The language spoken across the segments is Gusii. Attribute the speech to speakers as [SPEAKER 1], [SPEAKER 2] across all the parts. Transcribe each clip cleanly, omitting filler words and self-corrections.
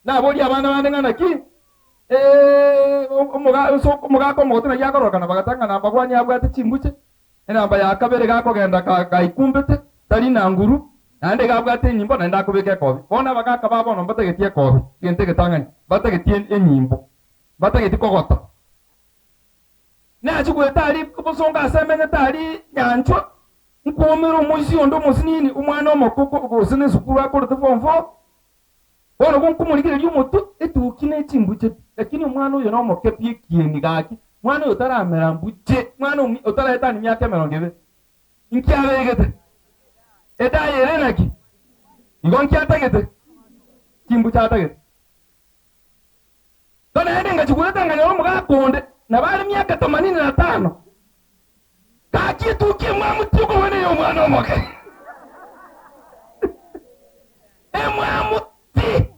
[SPEAKER 1] Naboria abana bande ng'a naki omogaka omogotu naki akororokana, bagateba ng'a namba one abwate chimbuche, enamba ya kabere iga akogenda gaikumbete, tari na nguru, naende iga abwate enyimbo, naende akobeka ekobi. Bono abagaka ba bono mbatageti ekobi, egento egetang'ani, mbatageti enyimbo, mbatageti kogota. Nachia goeta aria bosongo ase emenyete aria nyanchwa, nkoumera omoisia onde omosinini, omwana omoke gose nesukuru akorete form four, Bono gonkomorigereria omotwe, etuki ne chimbuche pi, lakini omwana oyo nomoke pi ekieni gaki, mwana oyo otaramera mbuche, mwana omi otaraetania miaka emerongo ebere. Inki abegete? Edaye ere naki? Igo nki atagete? Chimbuche atagete. Ko naende ngachigwete nkanyora omogaka onde, nabo are miaka themanini na tano, gaki etuki emwamu tiokobua neye omwana omoke. Emwamu ti!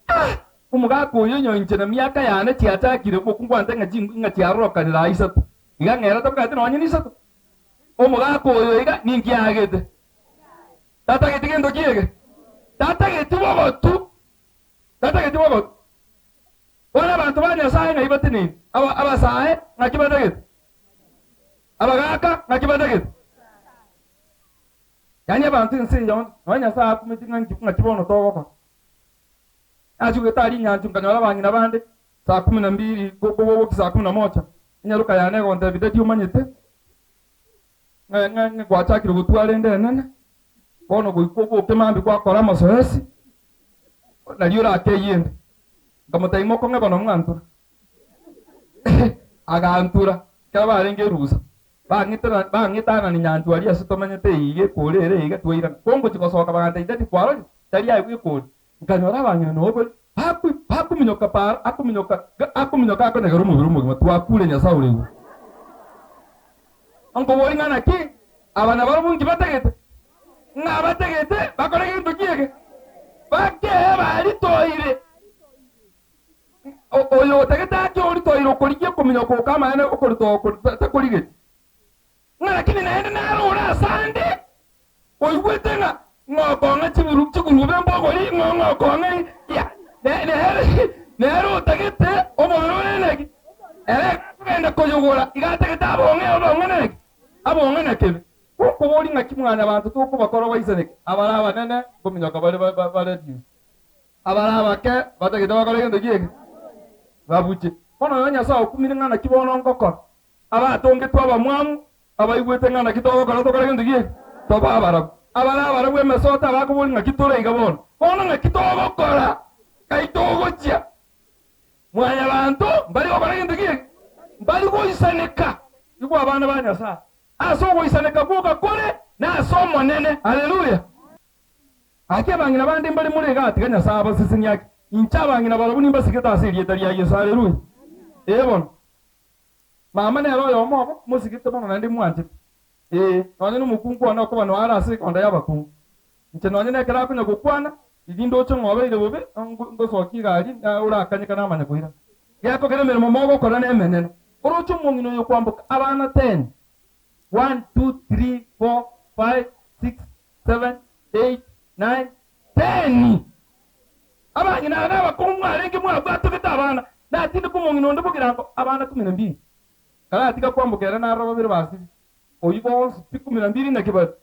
[SPEAKER 1] Ah! Omogaka oyo onye inche na miaka yane chiachakire gokungwanta ng'a ching'u ng'a chiarorokanire aa isato. Iga ng'era tabwati nonye nisato. Omogaka oyo iga ninki aagete? Tatageti gento kiege? Tatageti bogotu. Tatageti bogotu. Bono abanto ba Nyasae ng'ai bateneine? Aba abasae ng'aki batagete? Abagaaka ng'aki batagete? Yaani abanto ense eye yonsi, nonya Nyasae akumeti ng'a nki ng'aki bono togokora. Nachigwete aria inyancho nkanyora abang'ina bande saa kumi na mbili gokobobokia saa kumi na moja, enyaroka yane egontebia daddy omanyete ng'a ng'a ng'a gwachakire gotwara enda enene, bono goika oboke mambia gwakora amasoesi, nario orakeyie enda. Nkamotebia mokong'e bono mwantura. Agantura, ekero barenge erusa. Bang'etanania nyanchwa aria ase tomenyete iga ekori ere iga twairana. Kongochia gosoka bagantebia, Daddy kwarorire? Tari aye bw'ekori. Nkanyora abang'ina nabo bare bakominyoka para, akominyoka, akominyoka akonyegera omobere omogima, twakure Nyasae ore igoro. Nkoboria ng'a naki aba nabarabwo nki batagete? Ng'a batagete bakore gento ki eke? Bakee baritoire. Oyo otagete ake oritoire okorigia okominyoka oko amaene okoritoa oko takorigeti. Ng'a lakini naende naro ore asande oigwete ng'a ng'a okong'a chiburu chigurube mbogori ng'a ng'a okong'a ya nere nere otagete omobere ore naki ere akogenda koyogora iga atagete abong'e obong'e naki abong'e na kebe. Gokoboria ng'aki mwanyabanto tokobakora baisaneke abare abanene nkominyoka bare bare reduce. Abare abake batagete bakore gento ki eke? Babuche. Bono oyo Nyasae okumire ng'a naki bono ngokora. Abatongetwe abamwamu, abaigwete ng'a naki togokora tokore gento ki eke? Tobe abarabu. Abare abarabu emesote abakoboria ng'aki tore iga bono. Bono ng'aki togokora? Kai togochia? Mwanyabanto mbari gokora gento ki eke? Mbari goisaneka. Igwa abana ba Nyasae. Ase ogoisaneka gwoka kore nase Omonene. Haleluya! Gaki abang'ina bande mbare more igaa, tiga Nyasae abasesenie ake. Inche abang'ina barabwo nimbasigete ase erieta ria Yeso. Haleluya! Ee bono. Mama nere oyomo obo, mosigete mono naende mwanchete. Ee, nonye nomokungu one okoba noyo are ase ekonda y'abakungu. Inche nonye nekero akonya gokwana, riria ndoche ng'a obeire bobe, ngosokia egari, orakanyeka namanya koirana. Gekogera emeremo mogokora nemenene. Oroche omong'ina oyo okwamboka abana ten, one, two, three, four, five, six, seven, eight, nine, ten. Abang'ina aba nabakong'u mwarenge mwabwatogete abana, natindeka omong'ina onde bogirango abana kumi na mbili. Karatiga kwamboka ere narora babere basire, oyio bonsi pi kumi na mbili naki bare.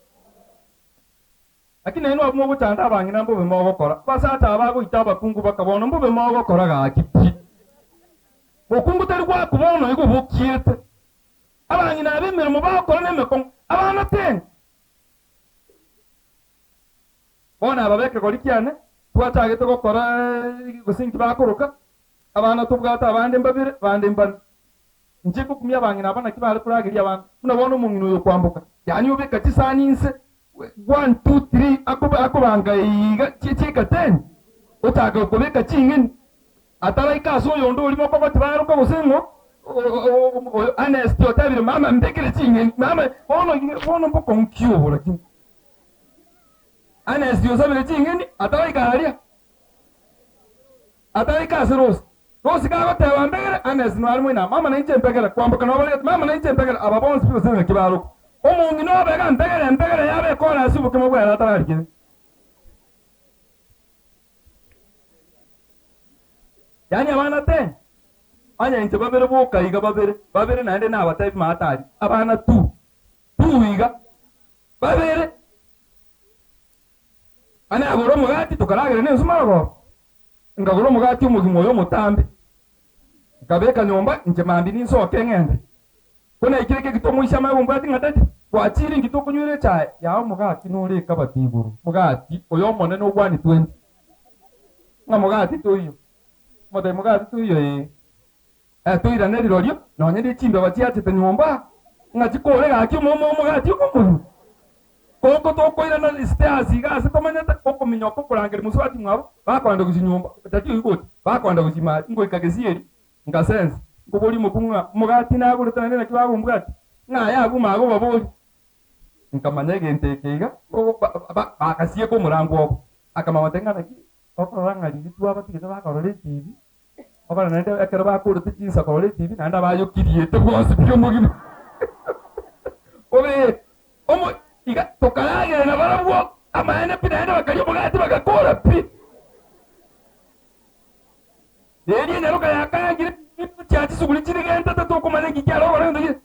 [SPEAKER 1] Lakini nainwe abwo mogochanda abang'ina mbobe mogokora, abasacha aba bagoita abakungu baka bono mbobe mogokora gaki pi. Mokungu tari gwaku bono igo bokiete. Abang'ina aba emeremo bagokora nemekong'u, abana ten. Bono aba b'ekegori kiane twachagete gokora gose inki bakoroka, abana tobwate abande mbabere, abande mbane. Inche ngokumia abang'ina aba naki bare korageria abana, buna bono omong'ina oyo okwamboka, yaani obeka chisani inse, one, two, three, akobanga iga chieka ten, ochaka kobeka ching'eni, Ataraika ase oyonde oria mokogoti baroka gose ng'o oyo Ernest otebire mama mbekere ching'eni mama bono bono mbokong'u ki obo lakini Ernest osabire ching'eni ataraika aria ataraika ase Rose Rose kagoteba mbegere Ernest nare moina mama nainche mbegere kwamboka nabo barigete mama nainche mbegere aba bonsi pi gose ng'aki baroka omong'ina obega mbegere mbegere yabeka ore ase obokima bwaye atararikire. Yaani abana ten, onye inche babere boka iga babere, babere naende nabatebi maate aria, abana two, two iga, babere. Ane agore omogati tokaragera na enswe marogoba, nkagora omogati omogima oyo omotambe, nkabeka nyomba inche mambia ninsoke ng'ende. Ko naikire kegita omoisia amanye gombwatia ng'a daddy, gwachire inki tokonywera echae? Yaa omogati nore ekabati igoro, mogati oyo omonene ogwani 20. Ng'a mogati toiyo. Omotebia mogati toiyo ee. Eh toirane rirorio, nonye ne chimbeba chiachete nyomba, ng'a chikore gaki omo omo omogati okomorua. Koko tokoirana stairs iga ase tomanyete, okominyoka okorangeria mosubati mwabo, bakoenda gochia nyomba, tari oyio gocha, bakoenda gochia ime aria, ngoika gesieri, Ngasensa, nkoboria omokungu ng'a omogati nagorete naende naki bagombwatia, ng'a aye agwo magobaboria. Nkamanya egento eke iga, bagasieka omorango obo. Akamanya ng'a naki okorora ng'a riria twabatigete bakarora etibi, okorora naende ekero bakorete chinsa korora etibi naende abayokiriete bwonsi pi omogima. Bobe omo iga tokaragera nabarabwo amaene pi naende bakaria omogati bagakora pi. Erio enyaroka yakangire chia chisuguri chire gentete tokomanya inki kiare gokora gento ki.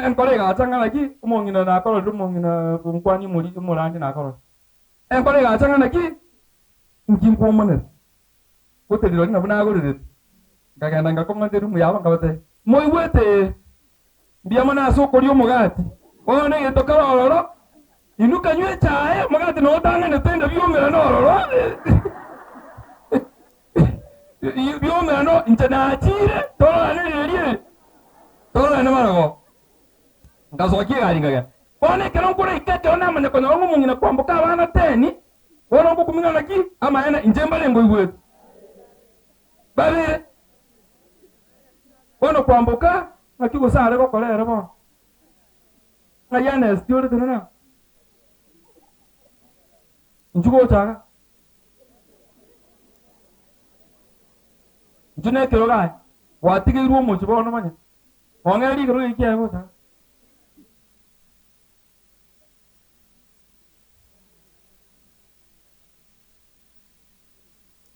[SPEAKER 1] Enkoro egacha ng'a naki omong'ina nakororire omong'ina nkwani omori omorandi nakororire. Enkoro egacha ng'a naki inki nkwomonera. Gote rirorio nabwo nagorerete. Nkagenda ngakong'onta erumu yabo nkabatebia, Moigwete ee? Mbuya mono ase okoria omogati. Bono egento kere ororo, inwe kanywe echae, omogati noyo otang'anete inde biumerane ororo, biumerane inche nachire, tororane riria eri, tororane barabwo. Ngasokia egari nkagenda. Bono ekero nkoraika ekero namanya konyora ng'a omong'ina kwamboka abana teni, bono ngokumia ng'a naki, amaene inche mbare nkoigwete. Babere. Bono kwamboka, ng'aki gose are gokora ere bono? Ng'ai Ernest ore tenena aa? Inchuo gocha iga. Inchuo na ekerogo aye, gwatigeirwe omochie bono omanyete. Ong'e rigerogo eki kiaye gocha iga.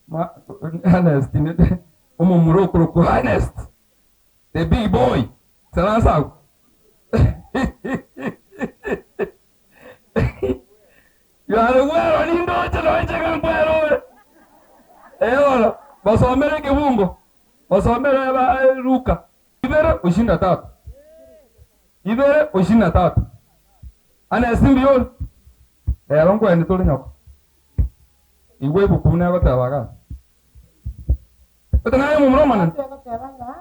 [SPEAKER 1] Ma Ernest omomura okorokwa Ernest the big boy saransa agwo yare gwero nindoche nonya inche iga nkwerore eh bono basomere ekebungo basomere ba Luka ibere ishirini na tatu ibere ishirini na tatu Ernest mbuya ore? Rero nkwendi tore nyoko. Igwa ebuku buna egoteba iga. Gose naye omomura omonene?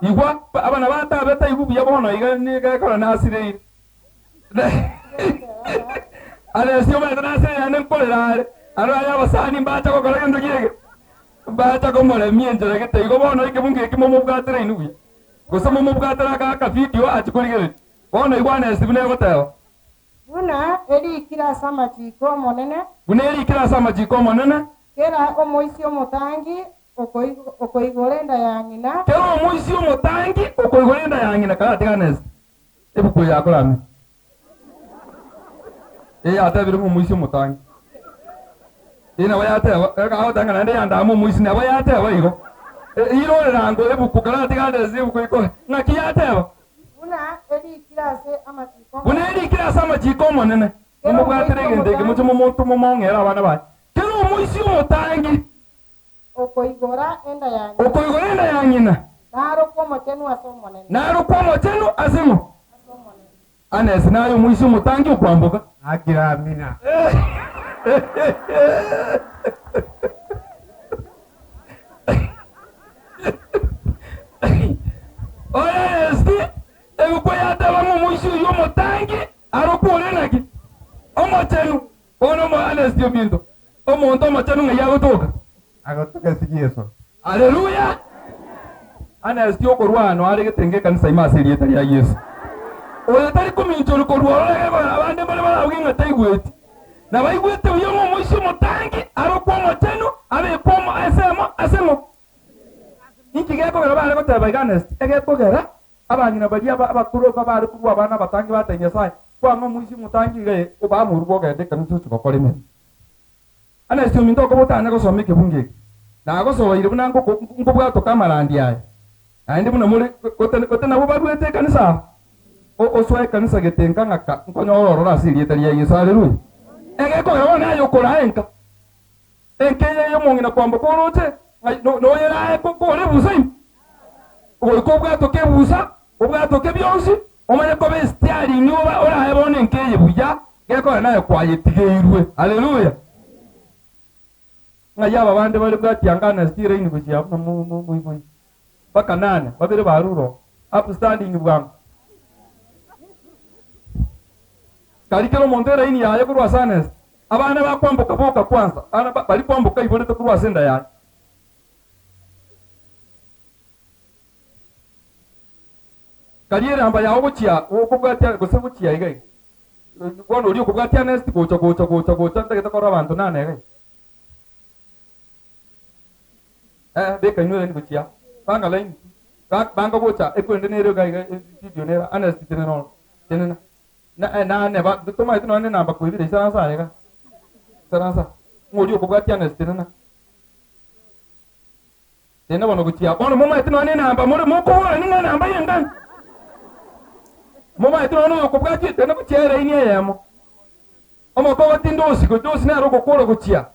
[SPEAKER 1] Igwa, abana ba tata taigwa buya bono iga nigo ekero nasireire. Aresia omanyete nasireire naende nkorera are. Aro aye abasani mbacha gokora gento kiege, mbacha komoremia enchera gete. Igo bono ekebungo eki momobwatera inwe buya, gose momobwatera aka akavidio achie korigereria. Bono igwa Anesti buna egoteba.
[SPEAKER 2] Buna erikire ase amachiiko 'Omonene.
[SPEAKER 1] Buna erikire ase amachiiko 'Omonene.
[SPEAKER 2] Kera omoisia omotangi okoigora enda ya ng'ina.
[SPEAKER 1] Kera omoisia omotangi okoigora enda ya ng'ina. Karatigane ase ebuku eye akorame. Eye yatebire ng'a omoisia omotangi. Eye nabo yateba, agoteba ng'a naende yandama omoisia, nabo yateba igo. Irorera ango ebuku, karatigane ase ebuku eye, ng'aki yateba?
[SPEAKER 2] Buna erikire ase amachiiko
[SPEAKER 1] Buna
[SPEAKER 2] Omonene.
[SPEAKER 1] erikire ase amachiiko 'Omonene,
[SPEAKER 2] Kera
[SPEAKER 1] momobwatere
[SPEAKER 2] omoisia
[SPEAKER 1] egento eke, moche
[SPEAKER 2] omotangi.
[SPEAKER 1] momonto momong'ere abana baye. Kera omoisia omotangi.
[SPEAKER 2] Okoigora enda ya ng'ina.
[SPEAKER 1] Okoigora enda ya ng'ina.
[SPEAKER 2] Narokwe omochenu ase Omonene.
[SPEAKER 1] Narokwe omochenu ase ng'o?
[SPEAKER 2] Ase Omonene.
[SPEAKER 1] Anesi naye omoisia omotangi okwamboka.
[SPEAKER 3] Akira amina.
[SPEAKER 1] Oyo Esti, ebukwe yateba ng'a omoisia oyio omotangi arokwe ore naki? Omochenu. Bono omo Ernest ominto, omonto omochenu ng'ai agotoka?
[SPEAKER 3] Agotoka ase Yeso.
[SPEAKER 1] Haleluya! Ernest okorwa ano are getenge ekanisa ime ase erieta ria Yeso. Oyo tari kominchori korwa ororo egekogera abande mbare barauge ng'a taigweti. Nabaigwete buya ng'a omoisia omotangi arokwe omochenu, abekwe omo ensemo ase ng'o? Inki gekogera bare goteba iga Ernest? Egekogera abang'ina baria abakoro babare korwa abana abatangi batebia Nyasae, Kwang'a omoisia omotangi iga ee, obamorue ogende ekanisa oche gokora emeremo. Ernest ominto okoba otanya gosoma ekebungo eke. Nagosoeire buna nkobwatoka amarandia aya, naende buna more gote nabwo baruete ekanisa aba. Osoe ekanisa gete nka ng'aka nkonyore ororo ase erieta ria Yeso. Haleluya! Egekogera bono naye okoraa enka. Enka eye y'omong'ina kwamboka oroche, ng'a noyerae kore ebusa ime. Goika obwatoke ebusa, obwatoke bionsi, omanye koba esitiaring'i orae bono enka eye buya, gekogera naye kwayetigeirwe. Haleluya! Ng'ai aba bande bare bwatianga ase chilaini gochia buna moibori? Mpaka nane, babere barure oo. Upstanding bwango. Kari kera omonto elaini yaye korwa ase Ernest. Abana bakwamboka boka kwanza, abana baria kwamboka aiborete korwa ase enda yaye. Kari eramba yao gochia okobwatia gose gochia iga iga. Bono oria okobwatia Ernest gocha gocha gocha gocha ntagete korora abanto nane iga iga. Eh, beka inwe line gochia banga line tu banga gocha ekwende nere iga iga video nere Ernest tenena oro tenena na eh, nane ba tomaete nonye nenamba koebire isaransa aye iga isaransa ng'a oria okobwatia Ernest tenena tenena bono gochia bono momaete nonye nenamba more mokoborani ng'a enamba yengani momaete nonye oyo okobwatia tenena gochia elaini eyemo omokogoti ndosi dosi nere ogokora gochia.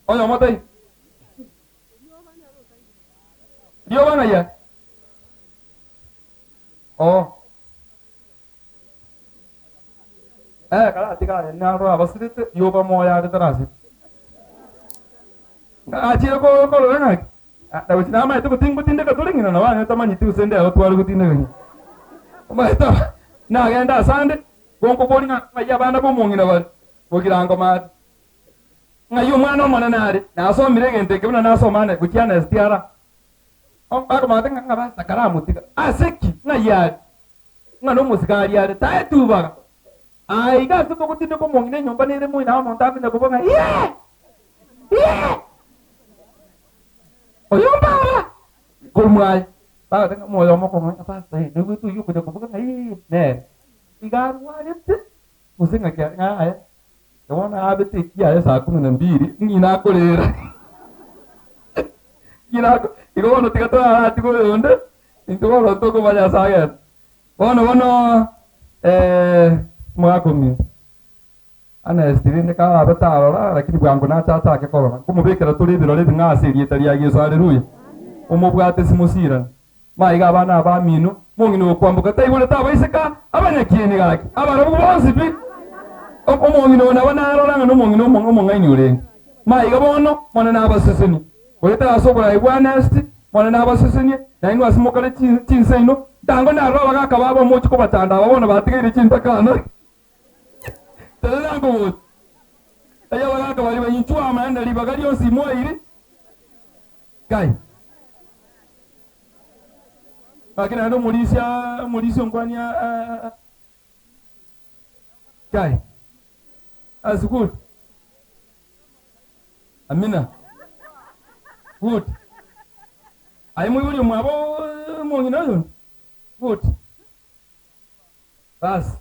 [SPEAKER 1] Oyomo taiyo. Rioba ng'ai are? Oo. Eh, karatiga aye naro abasirete, rioba moyo are tarasira. Achire korora ng'aki? Na gochi namaete gose tingotindeka tore ng'ina nabo anywe tamanyeti gose ndero tware gotindeka ng'ina. Omanyete aba nagenda asande gonkobori ng'a ng'ai abana b'omong'ina bare bogirango maate. Ng'ai omwana omonene are nasomire egento eke buna nasoma ane gochia Ernest ara. Bakomanya ng'a ng'a basta karamotiga ase ki ng'ai are ng'a nomosigari are taetubaga. Aiga ase togotindeka omong'ina enyomba nere moino aa omonto akonya koboka ng'a Yee! Yee! Oyo mbaba! Korwa aye, bagoteba ng'a omoyo omokong'u ng'a pastor ee noigwete oyio okonya koboka ng'a yee nere. Iga arwarete gose ng'aki are ng'a yaya, bono abete ekiaye saa kumi na mbiri ng'ina akorera. Ng'ina ako igo bono tiga toraratigwe oyonde, intwe bono tokomanya ase agenda. Bono bono omogaka ominto, Ernest rende karabe tarora, lakini bwango nache achake korora, nkomobekera tore ebirore ebing'ao ase erieta ria Yeso, Haleluya! Omobwate simosirane. Maiga abana abamino, mong'ina okwamboka taiborete abaiseke abanyakieni gaki, abarabwo bonsi pi. Omong'ina oyo nabo narora ng'a nomong'ina omong'aini orenge. Maiga bono, Omonene abasesenie. Goetera ase oboraai bwa Ernest, Omonene abasesenie, nainwe ase mokare chinse ino, ntango narore abagaaka babo omochie kobachanda aba bono batigaire chintakana. Tenena nkogocha. Erio abagaaka baria bainchwe amo naende ribaga rionsi mwairi. Kai. Gaki naende omorisia omorisia onkwania Kai. That's good. Amina. Good. Aye moibori omwabo omong'ina oyo? Good. Basi.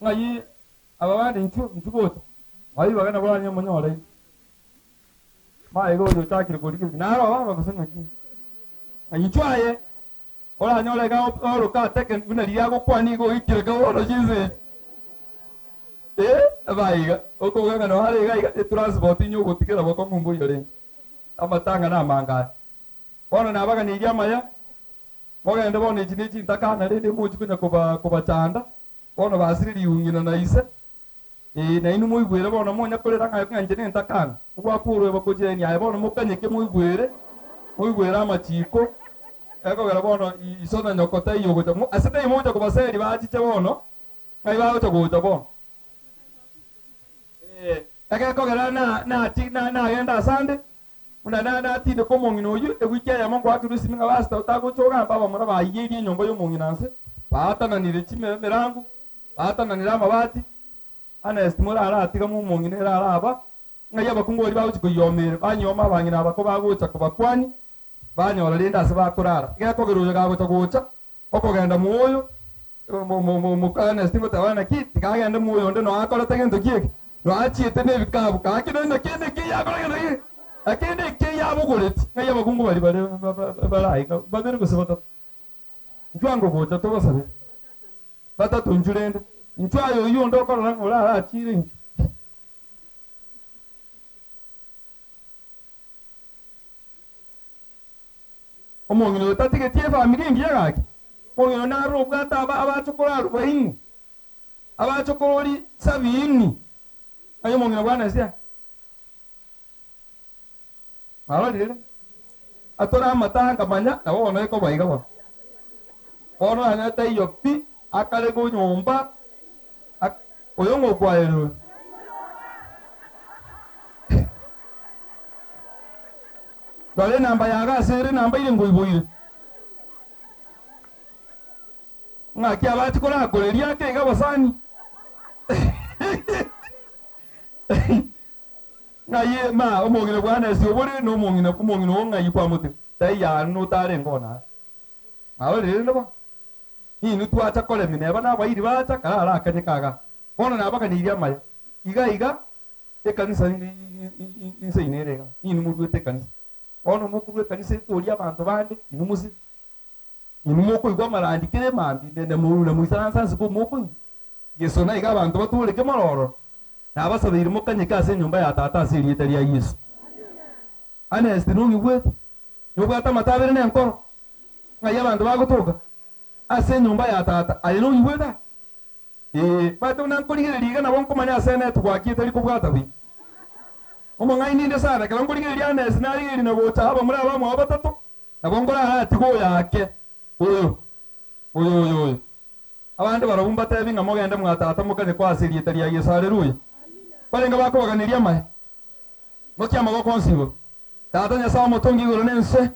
[SPEAKER 1] Ng'ai aba bande inchuo inchuo gocha. Mwaibaga nabo onye monyore. Maiga oyo ochakire korigereria naro baba gose ng'aki. Ng'ai inchuo aye. Oranyore iga oroka ateke buna riria agokwana igo oikire ka bono chinsa echi. Eh, abaiga, okobuga ng'a noare iga iga etransport inye ogotigera bokong'u mboiyo rende. Amatanga namange aya. Bono nabaganeirie amaya, mogende bono echi ne chintakana rende mochie konya koba kobachanda, bono basire riung'ina na ise, ee nainwe moigwere bono monya korera ng'a ng'a inche nentakana, ogwakwa oroeba kochia aye bono mokanyeke moigwere, moigwere amachiko, ekogera bono iso na nyoko taiyo ogocha mo ase taiyo mogocha kobaseria bachiche bono, ng'ai bagocha gocha bono. Ee, egekogera na nachi na nagenda asande, buna na natindeka omong'ina oyio, ewiki eyemo ngoakerwa esimi ng'a pastor otagocha ogambe abamura baiyeirie enyomba y'omong'ina nse, baatananire chime emerango, baatananire amabati, Ernest moraratiga momong'ina ere araba, ng'ai abakungu baria bagochia koyiomera, banyioma abang'ina aba kobagocha kobakwania, banyora rende ase bakorara. Gekogera oyo gagocha gocha, okogenda moyo. Moka Ernest ngoteba naki tiga agende moyonde noe akorete gento ki eke, noe achiete na ebikabu gaki nonye na kende ekeiyo akore gento ki eke, na kende ekeiyo abogoreti. Ng'ai abakungu baria bare bare aiga babere gose batato? Inchuo ango gocha tobasabere. Batato inchuo rende, inchuo aye oyio onde okorora ng'a orare achiire inchuo. Omong'ina oyo tatigeti efamiri engiya gaki? Omong'ina oyo naro obwate aba abachokoro arubaini, abachokorori sabini. Ng'ai omong'ina bwana ase aya? Mwarorire rende? Atore amatanga manya nabo bono ekoba iga bono. Bono nanye taiyo pi, akare gonyomba, ak oyo ng'okwaeire oyo. Rora enamba yago ase ere enamba ere ngoiboire. Ng'aki abachi korakoreria ake iga abasani. Ng'ai ma omong'ina bwana ase obore na omong'ina omong'ina oo ng'ai kwamotiga? Taiyo aa notarenge oo naye. Narorire rende bono? Ninwe twacha koremia neba nabairi bacha kare arakanyeke igaa. Bono nabaganeirie amaya. Iga iga Ekanisa inse ine ere iga, ninwe moruete ekanisa. Bono mokorua ekanisa etorie abanto bande, inwe mosire. Inwe mokoigwa amarandi kera emambia, na moisaranse ase ko mokoigwa. Yeso naiga abanto batooreke more ororo, nabasabeire mokanyeke ase enyomba ya Tata ase erieta ria Yeso. Ernest nong'igwete? Nobwate amato abere na enkoro? Ng'ai abanto bagotoka? Ase enyomba ya Tata. Aye nong'igwete aye? Ee, omanyete buna nkorigereria iga nabo nkomanya ase enetwork etari kobwata buya. Omong'aini inde sana, ekero nkorigereria Ernest narigereria na gocha abamura abamwabo batato, nabo nkoraratiga oyo ake, oyo, oyo, oyo, oyo. Abande barabwo mbatebi ng'a mogende mwa tata mokanye koa ase erieta ria Yeso. Haleluya! Barenge bakobaganeria amaya. Mokia amaboko onsi igoro. Tata Nyasae omotongi igoro na ense,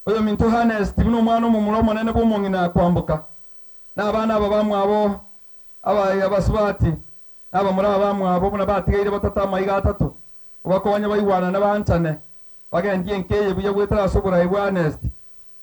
[SPEAKER 1] oyominto Ernest buna omwana omomura omonene bw'omong'ina kwamboka, Na abana aba bamwabo, aba abasubati, na abamura abamwabo, buna batigaire batato amaiga atato, obakonye baigwanane banchane, bagendie enka eye buya goetera ase oborai bwa Ernest.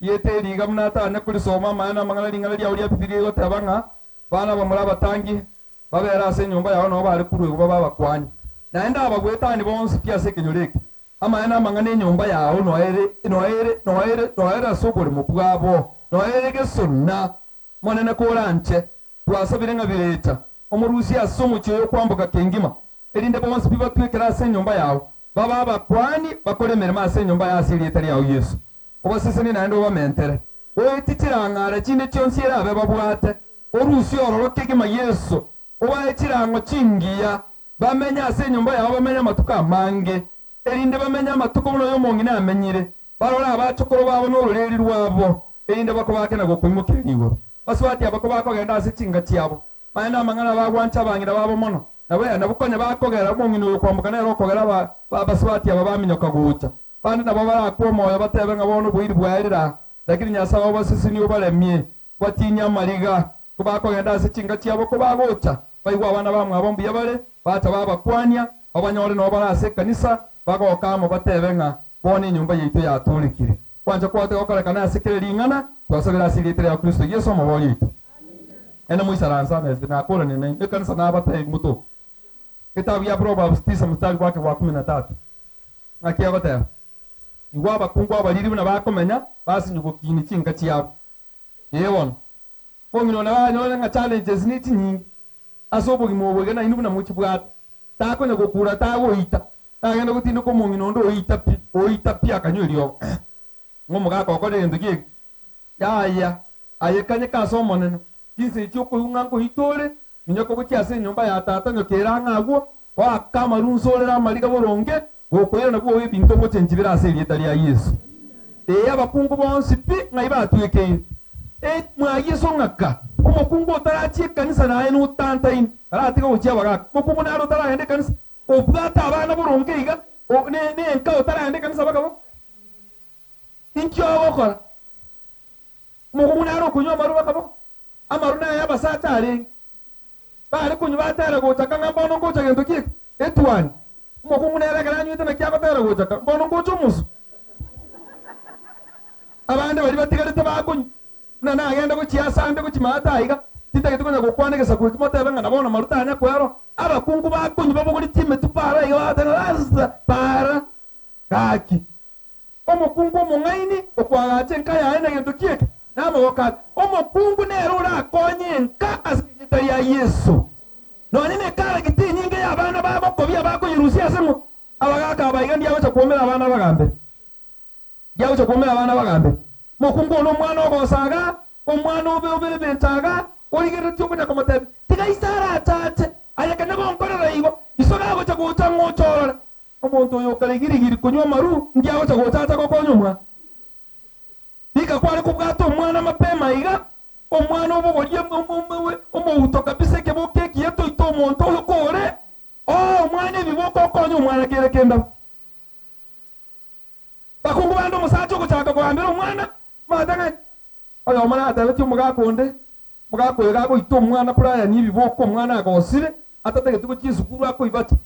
[SPEAKER 1] Rieta eri iga buna atanya korisoma amaya na amang'ana ring'ana riao ria Bibilia rigoteba ng'a bana abamura abatangi babere ase enyomba yao nabo bare koruegwa babe abakuani. Naende abagoetani bonsi pi ase ekenyoro eke, amaya na amang'ana enyomba yao noere, noere, noere, noere ase oboremo bwabo, noere gesona. Monene koranche, twasabire ng'a birecha, omorusie ase omochie oyo okwamboka kengima, erinde bonsi pi batwekere ase enyomba yao, babe abakuani bakore emeremo ase enyomba yao ase erieta riao Yeso. Obasesenie naende obamentere. Oetie chirang'are chinde chionsi erabe babwate, orusie ororo kegima Yeso, obae chirang'o chingiya, bamenye ase enyomba yao bamenye amatuko amange, erinde bamenye amatuko buna oyomong'ina amenyire, barore abachokoro babo nororeri rwabo, erinde bakobake na gokoimokereria igoro. Basubati aba kobakogenda ase chinka chiabo, naende amang'ana bagwancha abang'ina babo mono, nabo konya bakogera omong'ina oyo kwamboka nere okogera abasubati aba baminyoka gocha. Bande nabo barakwe omoyo batebe ng'a bono oboiri bwaerire aa, lakini Nyasae obasesenie obaremie, batinyie amariga. Kobakogenda ase chinka chiabo kobagocha, baigwe abana bamwabo mbuya bare, bacha babakwania, babanyore nabo bare ase ekanisa, bagoka amo batebe ng'a bono enyomba yaito yatoorekire. Gwancha kwao tigokorekana ase kera ring'ana, twasabire ase erieta ria Kristo Yeso Omobooria oito. Ene moisaranse amo ase nakoranire nainwe ekanisa nabatebi motoke. Etabu ya Proverbs tisa mstari gwake gwa kumi na tatu. Ng'aki agoteba? Igwa abakungu abariri buna bakomenya, basinywe gokinia chinka chiabo. Ee bono, omong'ina one banyore ng'a challenges ne chinyinge ase obogima obo iga nainwe buna mochibwate. Takonya gokura tagoita, tagenda gotindeka omong'ina onde oita pi, oita pi akanywa eriogo. Ng'a omogaka okorire egento ki'eke? Yaya, aye kanyeka ase Omonene, chinsa echi okoigwa ng'a nkoita ore, minyoka gochia ase enyomba ya tata, nyoka ere ang'e agwo, oake amarunso orere amariga boronge, gokoirana bwogo ebinto ngochenchia bire ase erieta ria Yeso. Ee, abakungu bonsi pi ng'ai batwekeire? Ee, mwa Yeso ng'aka, omokungu otarachia ekanisa naye notantaine, aratiga gochia abagaka. Omokungu nare otaragenda ekanisa, obwate abana boronge iga, nenka otaragenda ekanisa bakaba. Inki ogokora? Omokungu nare okonywa amarwa bakaba, amaru naye abasacha arenge. Bare konywa batera gochaka ng'a mbono ngocha gento ki eke? Etuani. Omokungu nere ekero anywete naki agotera gochaka, mbono ngocha omosu. Abande baria batigarete bakonywa, buna nagenda gochia asande gochia maate aiga. Tintageti konya gokwana egesaku eki motebe ng'a na bono maru tanya kwerwa. Abakungu bakonywa babogorie chimetu para iga bagoteba ng'a asa para gaki. Omokungu omong'aini okoagacha enka yaye negento ki eke? Namagoko aye. Omokungu nere orakonye enka ase erieta ria Yeso. Nonya nekaragita enyinge y'abana bagokobia bakoyerusia ase ng'o? Abagaaka aba iga ndiagocha kwomera abana abagambere. Ndiagocha kwomera abana abagambere. Mokungu one omwana ogosaga, omwana obe oberebente aga, origereretie okonya komotebia, Tiga ise arachache, aye kanya gonkorera igo, iso gagocha gocha ng'oche orore. Omonto oyo okare giri-giri konywa amaru, inki agocha gocha acha gokonya omwana? Rika kware kobwata omwana mapema iga, omwana obogorie omouto kabisa ekeboka ekiya toite omonto oyo kore, oe omwana ebiboka okonye omwana kere kende. Bakungu bande omosacha ogochaka kogambera omwana, omanyete ng'a oyomo natebetie omogaka onde, omogaka oyo iga agoita omwana Brian ebiboka omwana agosire, atatageti gochia esukuru akoibacha.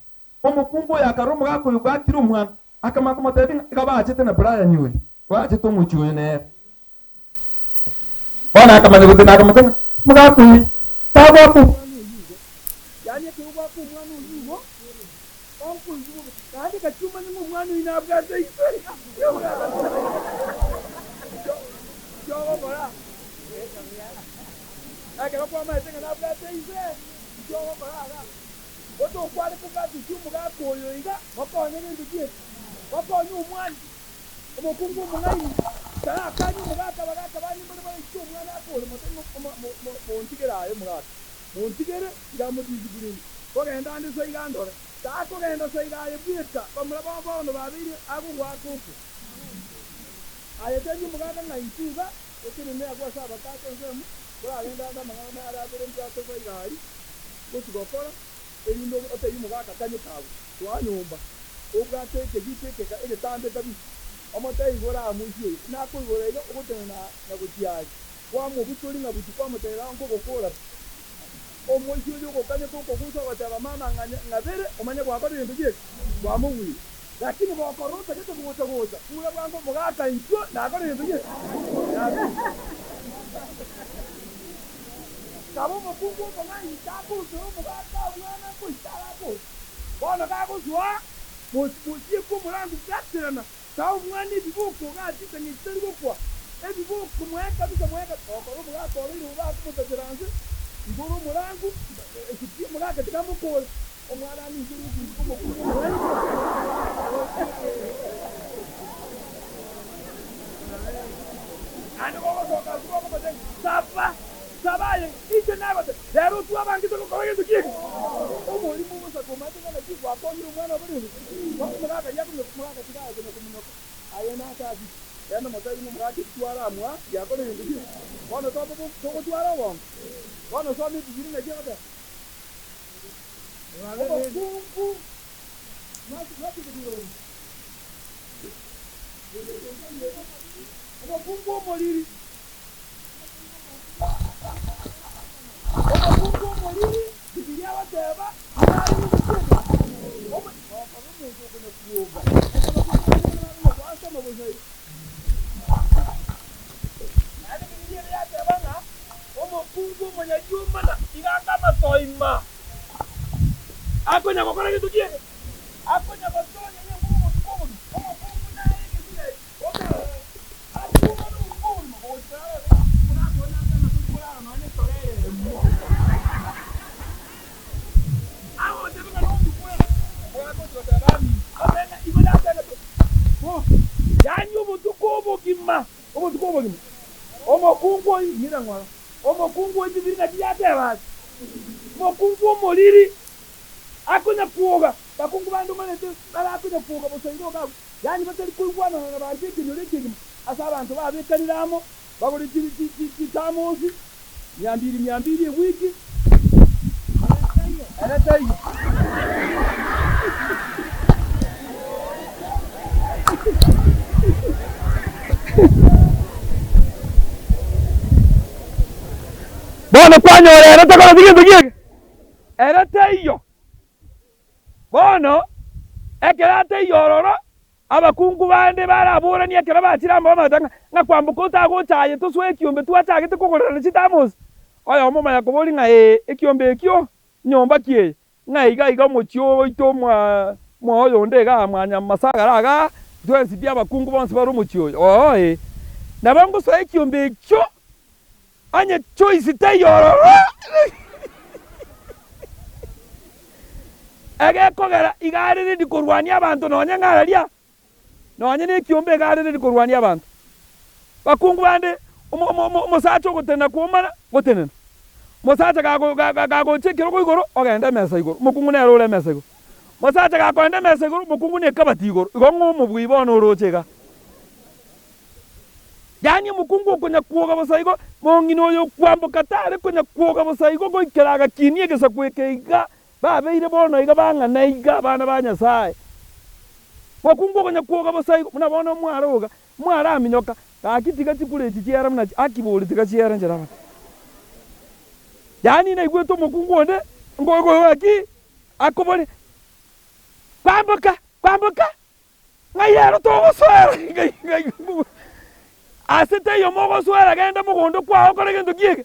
[SPEAKER 1] Omokungu oyo akarora omogaka oyo bwakire omwana, akamanya komotebia ng'a iga bachete na Brian oyo, bachete omochie oyo nere. Bono akamanya gotena akamotebia ng'a omogaka oyo tagoaka omwana oyio igo, yaani ekero ogoaka omwana oyio igo, onkoigwa bobe, naende gachia omanye ng'a omwana oyio nabwate ise, Inki ogokora? Ekero kwamaete ng'a nabwate ise, inki ogokora iga? Otokware kobwatisia omogaka oyo iga, mokonye gento ki eke? Mokonye omwana, omokungu omong'aini, tarakanye omogaka abagaka bande mbare baraite omwana akore mote montigere aye omogaka, montigere tiga amodiscipline, kogenda ande saiga andore, takogenda saiga aye bweka, bamura bao bono babeire agogoaka okwe. Aye tebia omogaka ng'a intwe iga totenene agwo ase abatato ensemo, toragende ande amang'ana nare abere mbwate saiga aria, gochia gokora, erinde otebie omogaka kanyete agwo, soa nyomba, obwate ekegita ekeka egetambe kabisa, omotebie igoro aa moisia oyo, nakoigora iga ogotenena na gochia aria, kwamobutoria ng'a buti kwamotebia iga nkogokora pi. Omoisia oria ogokanyete okogusa ogoteba mama ng'abere omanye gwakora egento ki eke, kwamobuire. Lakini gokorora otagete gocha gocha, kura bwango omogaka intwe nakora egento ki eke, nabere. Kaba omokungu omong'aini takoruta omogaka abwana goika aragocha. Bono kagosoa, mosieke omorango bwaterana, taa omwana ebiboko gachete ng'a tari gokwa. Ebiboko moe kabisa moe kabisa. Okora omogaka obeire bobe akomotachera nse, igoro omorango, esuti omogaka tiga amokore. Omwana aminchore ogoika omokungu omong'aini. Naende gogosoka ase gokomotebia, Saba, saba aye, inche nagote, rero twabangete gokora gento ki eke? Omorimo ogosaga omanyete ng'a naki gwakonyire omwana obo rende? Bono omogaka aria akominyoka, omogaka tiga aye konya kominyoka, aye nase ase ki? Genda motebie ng'a omogaka eki twaramwa giakora egento ki eke? Bono tobe togotwara obongo. Bono soma Ebibilia naki egoteba. Obokungu, mwachete koigora. Omokungu omoriri, omokungu omoriri, Bibilia egoteba, nare gogochika, okoba omonto okonya kuoga, ekero gwasoma bosa iga. Naende Bibilia ere yateba ng'a omokungu omonyariomana iga anga amatoima, akonya gokora gento ki eke? Akonya gotonya nenguru obotuko obogima, omokungu nare egesire otarora, akuuma nobotuko obogima gochia arore, buna akona ase amasuri korara nonya netoro eyemo. Agoteba ng'a nonyigwere, ogagocha goteba amina. Otebe ng'a igo natebete boka, yaani obotuko obogima, obotuko obogima. Omokungu oyio, ng'ina ng'ora, omokungu oyio Bibiri naki yateba ase, omokungu omoriri. Akonya kwoga, bakungu bande omanyete barakonya kwoga bosa igo iga abwo, yaani batari koigwanana na banto ekenyoro ekegima, ase abanto babekanire amo, bagore chitamosi miambiri miambiri ewiki, ere taiyo. Bono kwanyora ere takoreti gento ki'eke. Ere teiyo. Bono ekero ateiyo ororo, abakungu bande baraboranie ekero bachire amo bamanyete ng'a ng'a kwamboka otagocha aye tosoe ekiombe twachagete kogorerana chitamosi. Oyomo omanya koboria ng'a ee, ekiombe ekio, nyomba ki eye? Ng'a iga iga omochie oito mwa mwa oyonde igaa mwanyamasagara igaa, twensi pi abakungu bonsi bare omochie oyo. Oo ee. Nabo ngosoa ekiombe ekio, onye choice teiyo ororo, egekogera iga are ready korwania abanto nonye ng'a araria, nonye na ekiombe iga are ready korwania abanto. Bakungu bande, omo omo omo omosacha ogotenena kwomana, gotenena. Mosacha gago ga ga gagocha ekerogo igoro, ogenda emesa igoro, omokungu nere ore emesa igoro. Mosacha gakoenda emesa igoro, omokungu na ekabati igoro, igo ng'o omobui bono oroche igaa? Yaani omokungu okonya kwoga bosa igo, mong'ina oyo okwamboka tare konya kwoga bosa igo goikera agakinia egesaku eke iga, babeire bono iga bang'ana iga abana ba Nyasae. Mokungu okonya kwoga bosa igo, buna bono mwaroga, mwaraminyoka, gaki tiga chikura echi chiere buna aki bori tiga chiere nchera abana. Yaani naigwete omokungu onde, ngo ngo gaki, akobore, kwamboka, kwamboka. Ng'ai ero togosoera? Ase taiyo mogosoera, genda mogondo kwao okore gento ki eke?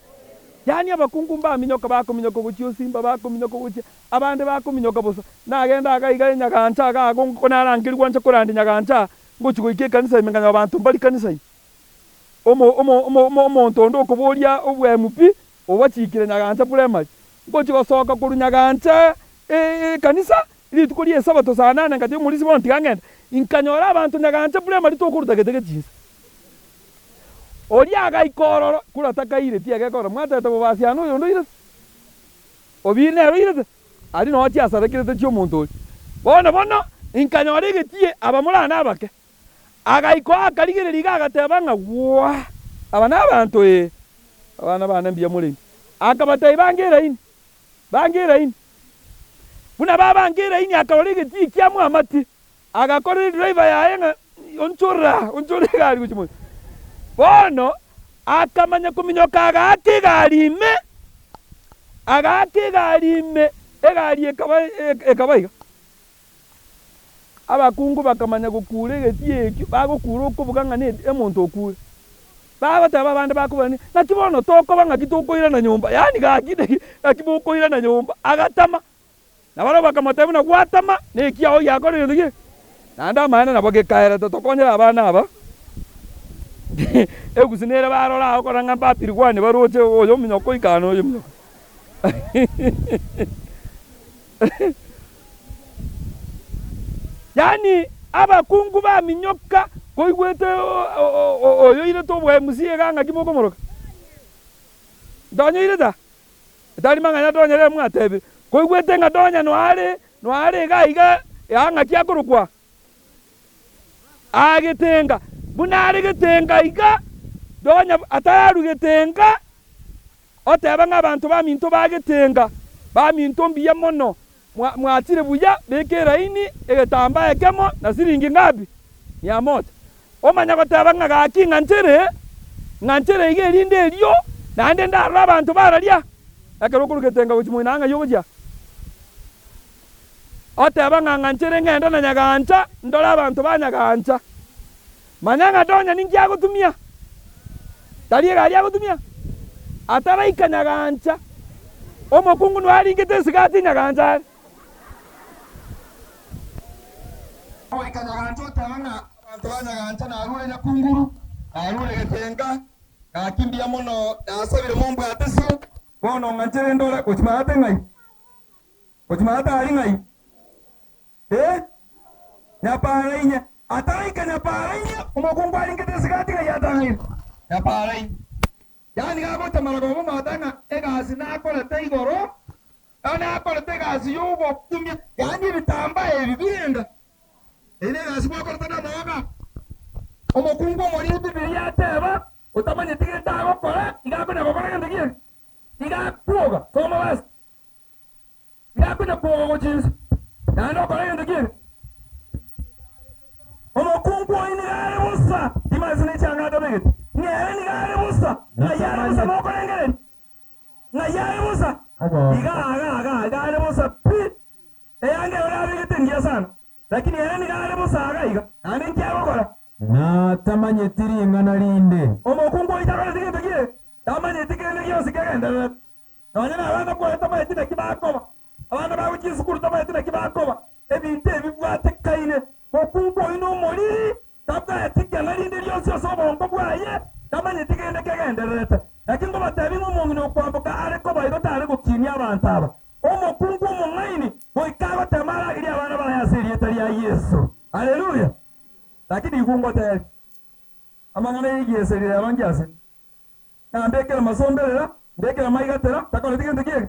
[SPEAKER 1] Yaani abakungu mbaminyoka, bakominyoka gochia osimba, bakominyoka gochia, abande bakominyoka bosa. Nagenda iga iga Nyagancha iga iga nko narangerigwa nche korandia Nyagancha, ngochia goika ekanisa ime nkanyora abanto mbari kanisa ime. Omo omo omo omo omonto onde okoboria obwa MP, obachikire Nyagancha primary. Ngochia gosoka korwa Nyagancha ekanisa, Rituko ri'Esabato saa nane ngatebia omorisia bono tiga ngende, inkanyora abanto nyagancha primary tokoruta gete gechinsa. Oria agaika ororo, kura takaireti egekora, mwatebete bobe ase ane oyonde oirete? Obi nere oirete? Aria noo chiasarekerete chi'omonto oria. Bono bono, inkanyora egetie abamura nabake. Agaika oo akarigereria iga agateba ng'a waa, aba nabanto ee, abana bane mbuya more inwe. Akabatebia bange eraini. Bange eraini. Buna babange eraini akarora egetii kia mwamati, agakorera edriver yaye ng'a onchora, onchora egari gochia moino. Bono akamanya kominyoka agaaka egari ime, agaaka egari ime, egari ekaba ekaba iga. Abakungu bakamanya gokuura egetii ekio, bagokuura okobuga ng'a ne omonto okure. Bagoteba abande bakoborania, Naki bono tokoba ng'aki tokoirana nyomba? Yaani gaki naki naki mokoirana nyomba? Agatama. Na barabwo bakamotebia buna gwatama, na ekiao giakorire gento ki? Naende amaene nabo gekaerete, tokonyere abana aba. Egusi nere barora agokora ng'a mbapirigwane baroche oyo ominyoka oikane oyo ominyoka. Yaani abakungu baminyoka koigwete oyoirete obwa MC iga ng'aki mokomoroka? Ntonyoirete aa? Tari mang'ana tonyerere mwatebire. Koigwete ng'a tonya noare noare iga iga aa ng'aki akorokwa? Aa getenga. Buna are getenga iga, tonya atararwa getenga. Oteba ng'a abanto baminto bagetenga, baminto mbuya mono, mwachire buya, beka eraini, egetambaa ekemo, na siringi ngapi? Mia moja. Omanya goteba ng'a gaki ng'anchere, ng'anchere iga erinde erio, naende ndarore abanto bararia. Ekero okorwa getenga gochia moino ng'ai ogochia? Oteba ng'a ng'anchere ng'ende na nyagancha, ndore abanto ba nyagancha. Manya ng'a tonya ninki agotumia, tari egari agotumia, ataraika nyagancha, omokungu noyo aringete esigati nyagancha are.
[SPEAKER 4] Goika nyagancha oteba ng'a abanto ba nyagancha narure nyakunguru, narure getenga, gaki mbuya mono nasabire mombwatesie, bono ng'anchere ndore gochia maate ng'ai, gochia maate aria ng'ai. Eh, nyaparainya, ataraika nyaparainya, omokungu aringete esigati ng'a yatang'aire nyaparainya. Yaani gagocha maragoba omanyete ng'a egasi nakorete igoro, nakorete egasi y'ogokumia, yaani ebitambaa ebi birenga, eye negasi gwakorete namaoga. Omokungu omoria Ebibilia ateba, otamanyeti gento agokora, iga akonya gokora gento ki eke? Iga akwoga, soma basi. Ngakonya kwoga gochia inse, naende okora egento ki'ebi. Omokungu oyio nigo are bosa, timanyeti ne chianga atabegete, ng'a ere nigo are bosa, ng'ai are bosa mokorengereria? Ng'ai are bosa? Iga iga iga iga are bosa pi. Eyanga ero nabegete engiya sana, lakini ere nigo are bosa iga iga, naende nki agokora?
[SPEAKER 3] Na tamanyeti ring'ana rinde.
[SPEAKER 4] Omokungu oyio takoreti gento ki'ebi.
[SPEAKER 1] Tamanyeti kende gionsi kegendererete. Nonya nabana kwaye tamanyeti naki bakoba. Abana bagochia esukuru tamanyeti naki bakoba. Ebinto ebi bwatekaine. Mokungu oyio nomoriri, tabwati keng'a rinde rionsi ase obongo bwaye, tamanyeti kende kegendererete. Naki nkobatebia ng'a omong'ina okwamboka are koba igo tare gokinia abanto aba. Omokungu omong'aini goika agotema aragerie abana baye ase erieta ria Yeso. Haleluya! Lakini igwe ngotebie, amang'ana y'egieseri rero ngiase. Ng'a mbekere masomberera, mbekere maigatera, takoreti gento ki'eke.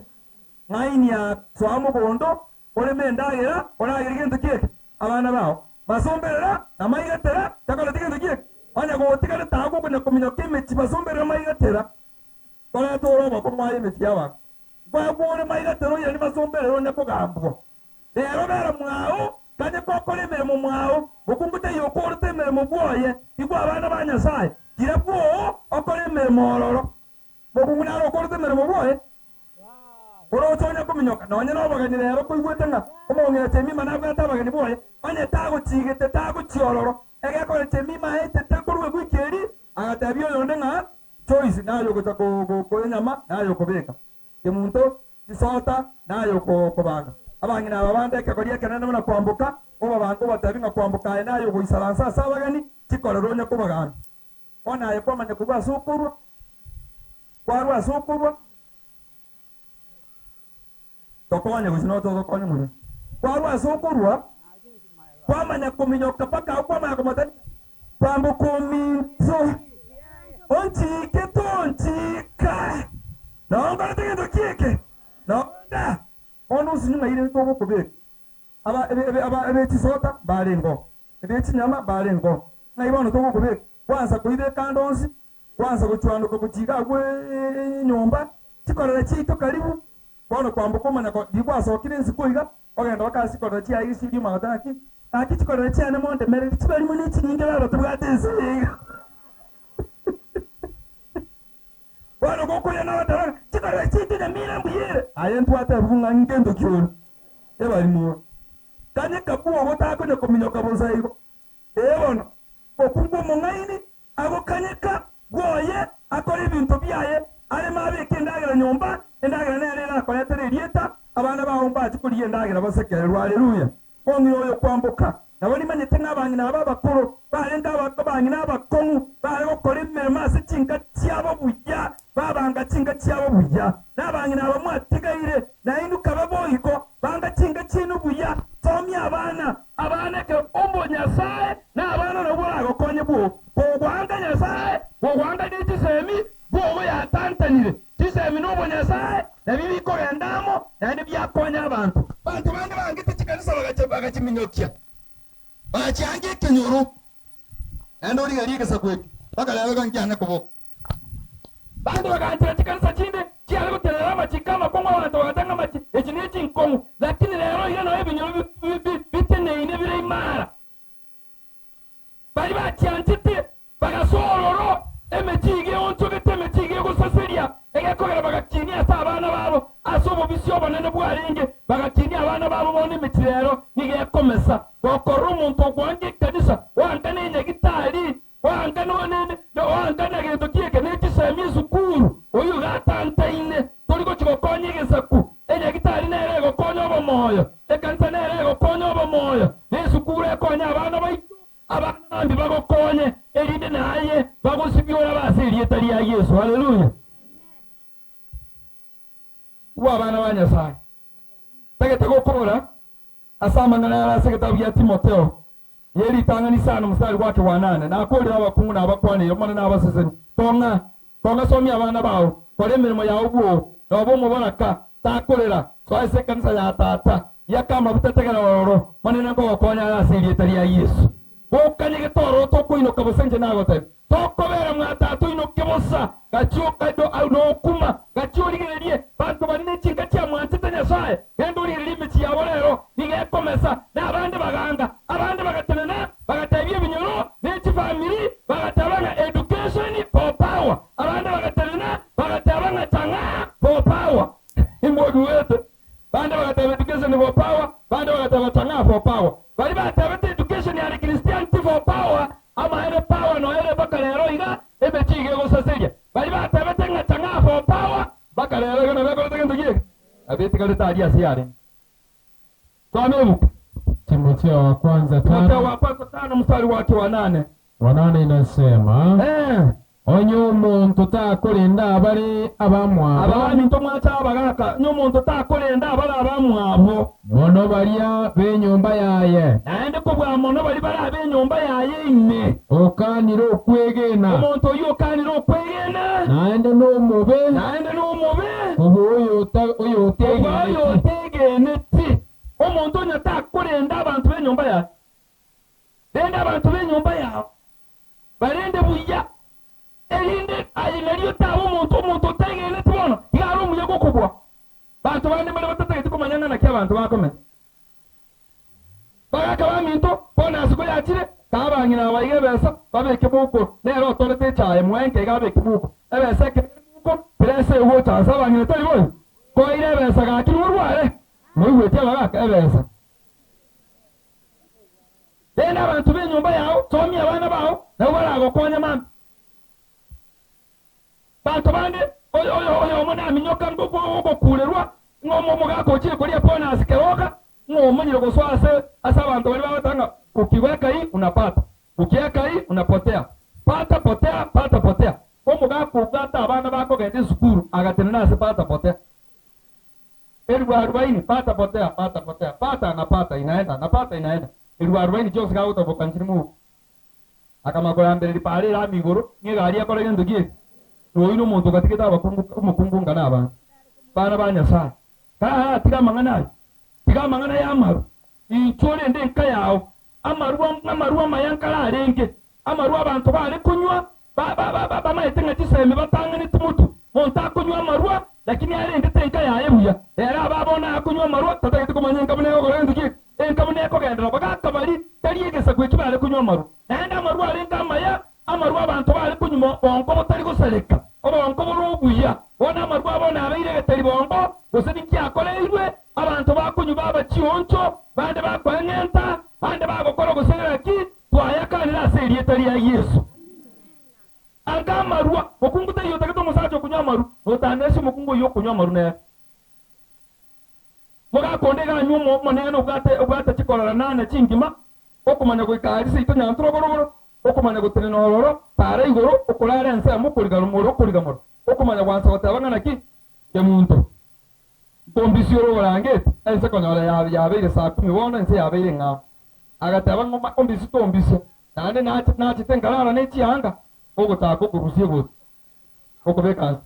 [SPEAKER 1] Ng'aini soa mogondo, oreme endagera, oragerie gento ki'eke. Abana bao, masomberera na maigatera, takoreti gento ki'eke. Onye gotigarete agwo okonya kominyoka emechie masomberera maigatera, koreta ore obokong'u aye emechie y'abanto. Nkwagwa ore maigatera oiranie masomberera onye kogambwa. Rero bera mwao, kanye gokora emeremo mwao, mokungu taiyo okorete emeremo bwoye, igwa abana ba Nyasae, kira bwoo okore emeremo ororo. Mokungu naro okorete emeremo bwoye, oroche onya kominyoka, nonye nobogeni rero koigwete ng'a omong'ina Jemima nabwate abageni bwoye, onye tagochigete tagochia ororo, egekore Jemima aetete korwa ewiki eri, agatebia oyonde ng'a Joyce naye ogocha koria enyama naye okobeka. Kemunto, chisota, naye okobanga. Abang'ina aba bande ekegori ekenene buna kwamboka, obabange obatebi ng'a kwamboka aye naye ogoisaransa ase abageni, chikorere onye kobagambia. Bono aye kwamanya korwa ase okorua, kwarua ase okorua, tokonye gose noche otokonye moria. Kwarua ase okorua, kwamanya kominyoka mpaka agwo kwamanya komotebia, Kwamboka ominto, onchike tonchika, nao nkorete gento ki eke? Nao nda. Bono osinyu ng'ai rende togokobeka? Aba ebe aba ebechisota mbarengeo, ebechinyama mbarengeo, ng'ai bono togokobeka? Gwansa koibeka ande onsi, gwansa gochwandoka gochia iga agwo enyomba, chikorera chiaito karibu, bono kwamboka omanya ko riria gwasokire ensiko iga, ogenda mpaka ase chikorera chiaye gesieri omanya goteba ng'aki, gaki chikorera chiane mondemereri chibarimo ne chinyinge baba tobwate ense eye iga. Bono gokoirana ogoteba ng'a chikorera chiaito nyamira mbuya ere, aye ntwatebigwe ng'a ngento ki ore, ebarimo ore. Kanye kabwogo takonya kominyoka bosa igo. Ee bono, okungu omong'aini Agokanyeka bwoye, akore ebinto biaye, areme abeke endagera nyomba, endagera nere erakoretere erieta, abana bao mbache korigia endagera basekererwe. Haleluya! Ong'ina oyo kwamboka. Nabo nimanyete ng'a abang'ina aba abakoro barenge abang'ina abakong'u, bare gokora emeremo ase chinka chiabo buya, babanga chinka chiabo buya. Na abang'ina aba mwatigaire, nainwe kabe boigo, banga chinka chiaino buya, somia abana, abana ekero omonyasae Na abana nabwo baragokonye bwoo kogwanga Nyasae, kogwanga ne chisemi, bwogo yatantanire. Chisemi na obonyasae nabio bikogenda amo, naende biakonya abanto. Banto bande bangete chikanisa bagachiminyokia, bagachianga ekenyoro, naende origererie egesaku eke, mpaka rero iga nkiane koboka. Bande baganchera chikanisa chinde chiare gotenenera amachiko amakong'u abanto bagateba ng'a amachi echi ne chinkong'u, lakini rero iga nao ebinyoro biteneine bire imara. Baria bachianchete bagasoa ororo, emechie iga eonchogete, emechie iga egosaseria, egekogera bagakinia ase abana babo ase obobisi obonene bwarenge, bagakinia abana babo bono emechie rero nigo ekomesa. Gokorora omonto ogoanka ekanisa, oanka nenyagitari, oanka oanka na gento kieke ne chisemi esukuru, oyio iga atantaine, tori gochia gokonya egesaku. Enyagitari nere egokonya obomoyo, Ekanisa nere egokonya obomoyo, na esukuru ekonye abana baito, abana bambi bagokonye, erinde naye bagosibie orabe ase erieta ria Yeso. Haleluya! Igwa abana ba Nyasae. Ntagete gokora ase amang'ana are ase egetabu gia Timotheo ye ritang'ani isano mstari gwake wa nane, Nakorire abakungu na abakwaneire, Omonene abasesenie. Kong'a, kong'a somia abana bao, kora emeremo yao bwoo, nobe omoboraka, takorera, soa ase ekanisa ya Tata, yaka amabuta tegera ororo, Monene nkogokonya are ase erieta ria Yeso. Gokanyegete ororo tokoinoka bosa inche nagotebia, Tokobera mwa Tata oinoke bosa, gachia okado au nokuma, gachia origererie banto baria ne chinka chiamwanchete Nyasae, genda origererie emechie yabo rero, nigo ekomesa, na abande baganga, abande bagatenena, bagatebia ebinyoro ne chifamiri, bagateba ng'a education for power, abande bagatenena, bagateba ng'a chang'aa for power. Imboduete. Bande bagateba education for power, bande bagateba chang'aa for power. Baria batebete education are Christianity for power, amaene power noyo ere mpaka rero iga, emechie iga egosaseria. Baria batebete ng'a. Yatigarete aria ase yarenge. Soma ebuku.
[SPEAKER 5] Timotheo wa kwanza
[SPEAKER 1] Timotheo
[SPEAKER 5] tano
[SPEAKER 1] wa kwanza tano mstari wake wa nane.
[SPEAKER 5] wa nane inasema
[SPEAKER 1] Eh.
[SPEAKER 5] onye omonto takorenda abare abamwabo
[SPEAKER 1] Abaminto mwacha abagaka onye omonto takorenda abare abamwabo
[SPEAKER 5] mono baria b'enyomba yaye
[SPEAKER 1] naende kobua mono baria bare ab'enyomba yaye ime.
[SPEAKER 5] okanire okwegena
[SPEAKER 1] Omonto oyio okanire okwegena
[SPEAKER 5] naende n'omobe
[SPEAKER 1] naende n'omobe
[SPEAKER 5] kobua oyo
[SPEAKER 1] kobua
[SPEAKER 5] otegeneti.
[SPEAKER 1] oyo otegeneti. Omonto onye takorenda abanto b'enyomba yaye, renda abanto b'enyomba yao barende buya erinde aye nario otaba omonto omonto otegeneti bono iga are omuya gokobua. Banto bande mbare batatageti komanya ng'a naki abanto bakomenya. Bagaka baminto, bono ase koyachire, kaa abang'ina aba iga ebesa babeke mouko, nere otorete echaye mwenke iga abeke mouko. Ebesa ekero ere mouko, presa egocha ase abang'ina tari boigo? Koeire ebesa gaki norware, moigweti abagaka ebesa. Rende abanto b'enyomba yao, somia abana bao, nabwo baragokonye mambia. Banto bande, oyo oyo oyomo naminyoka ogokurerwa, ng'a omogaka ochire koria bonus keroka, ng'a omanyire gosoa ase ase abanto baria bagoteba ng'a ukiweka hii unapata, ukiweka hii unapotea, pata potea, pata potea. Omogaka obwate abana bakogenda esukuru agatenena ase pata potea. Elfu arubaini, pata potea, pata potea, pata na pata inaenda, na pata inaenda. Elfu arubaini chionsi gagotoboka nchire mogoka. Akamanya korambereria paara erami igoro, ng'a egari ekore gento ki eke? Noyo nomonto ogatigete abakungu omokungu ng'a nabana. Bana ba Nyasae. Kaa, tiga amang'ana ayio. Tiga amang'ana y'amaru. Inchuo rende enka yao. Amarwa amarwa amaya nkare arenge. Amarwa abanto bare konywa, ba, ba, ba, ba, bamaete ng'a chisemi batang'aneti motwe. Monto akonywa amarwa, lakini arendete enka yaye buya. Ere aba bono akonywa amarwa, tatageti komanya enka buna egokora gento ki eke? Enka buna ekogenderera bagaka baria, tari egesaku ekio bare konywa amarwa. Naende amarwa arenge amaya, amarwa abanto bare konywa bonko botari gosareka, obonko bore obuya. Bono amarwa abo nabeire egetari bongo, gose ninki akoreirwe, abanto bakonywa baba chioncho, bande bakoeng'enta, bande bagokora gose gaki, twayakanire ase erieta ria Yeso. Anga amarwa, mokungu taiyo otagete omosacha okonywa amarwa, notanera ase omokungu oyio okonywa amarwa nere. Mogaka onde iga anywe omonene obwate obwate chikorora nane chingima, okomanya goika aria seito nyantura boroboro, okomanya gotenena ororo paara igoro, okorara ensemo, okorigamora okorigamora, okomanya gwansa goteba ng'a naki kemunto nkombisia ore oborangeti, ense konyora yabeire saa kumi bono ense yabeire eng'ao. Agateba ng'a ombisia tombisia, naende nachete nkarara ne chianga, ogochaka okorusia egoti, okobeka nse.